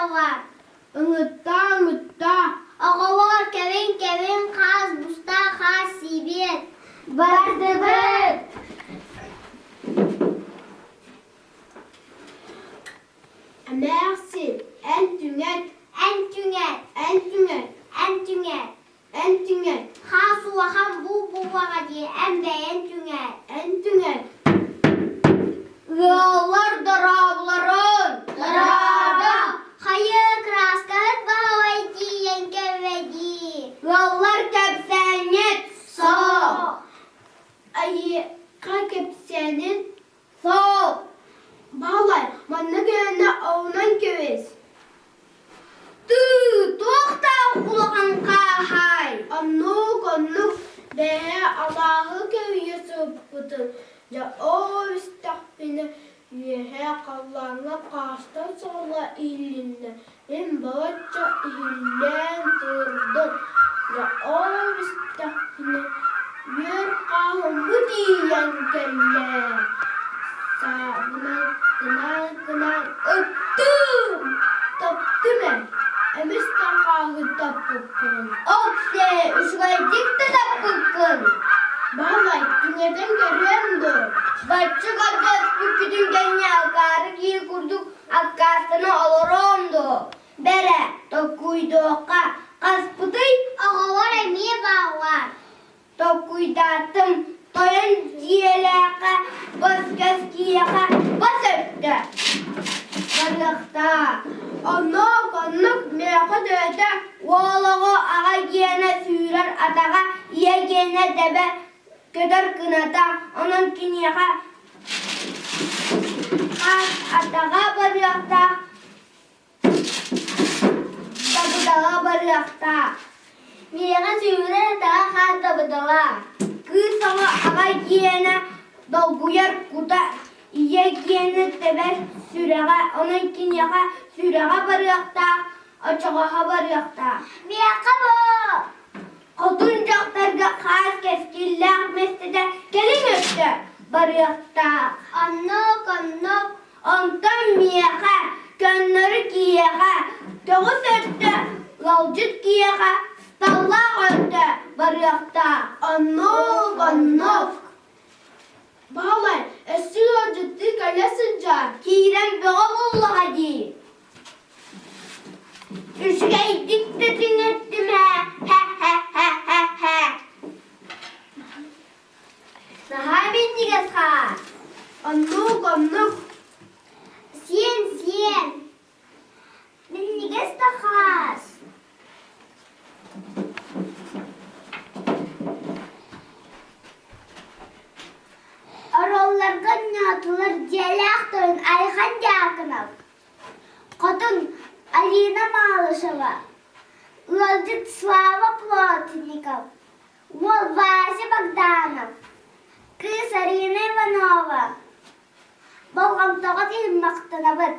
бааллар. Ыҥыттаа, ыҥыттаа. Оҕолор кэлиҥ, кэлиҥ, хаас бустаах хаас сиибиэт. Бардыбыт! Эмээхсин, эн түҥэт, Эн түҥэт, эн түҥэт, эн түҥэт. эн түҥэт, Хаас улахан бу буоллаҕа дии, эн бэйэҥ түҥэт. эн түҥэт. Ыаллар дорооболорун! Дорообо! Хайыы, кырааскаһыт баһылай тиийэн кэллэ дии. Ыаллар кэпсээҥҥит Суох. Айыыха кэпсээнин Суох. Баһылай, манна кэлэннэ оҕунан кэбис. Тыы, туохтаах улахан хааһай? Оннук, оннук, бэйэ алааһы кэбийэ сыппытым. Дьэ, ол истэхпинэ үөһээ халлааҥҥа хаастан саҕала иһилиннэ. Мин балачча иһиллээн турдум. Дьэ, ол истэхпинэ үөр хааһым бу тиийэн кэллэ. Саабынан кынаан-кынаан ыттым! Таптым ээ, эмис да хааһы таппыппын. Оксе, үчүгэйдик да таппыккын. Баһылай, түҥэтэн көрүөм дуо? Бачча көрдөспүккүтүн кэннэ акаары киһи курдук аккаастана олоруом дуо? Бэрэ, толкуйдуохха, хаспытый? Оҕолор эмиэ бааллар. Толкуйдаатым, тойон дьиэлээххэ, бас-көс киһиэхэ бас өттө. Барыахтаа. Оннук, оннук, миэхэ төһөтө Уол оҕо аҕа гиэнэ сүүрэр атаҕа, ийэ гиэнэ тэбэ көтөр кыната, онон киниэхэ хаас атаҕа барыахтаах, дабыдала барыахтаах. Миэхэ сүүрэр атаҕа хаас дабыдала. Кыыс оҕо аҕа гиэнэ долгуйар кута, ийэ гиэнэ тэбэр сүрэҕэ, онон киниэхэ сүрэҕэ барыахтаах, очоҕоһо барыахтаах. Миэхэ бу! Хотун дьахтарга хаас кэскиллээх миэстэтэ кэлин өттө барыахтаах. Оннук, оннук. Онтон миэхэ, көннөрү киһиэхэ, көҕүс өттө ыалдьыт киһиэхэ сталлаах өттө барыахтаах. Оннук, оннук. Баһылай, өссө ыалдьыттыы кэлэ сылдьаар. Киирэн бөҕө буллаҕа дии. Үчүгэйдик да түҥэттим ээ, һэ-һэ-һэ-һэ-һэ. Наһаа минньигэс хаас. Оннук, оннук. Сиэн, сиэн. Минньигэс да хаас. Оруолларга оонньоотулар дьиэлээх тойон Айхан Дьяконов, Хотун Алина Малышева, ыалдьыт Слава Плотников, уол Вася Богданов, кыыс Арина Иванова. Болҕомтоҕут иһин махтанабыт.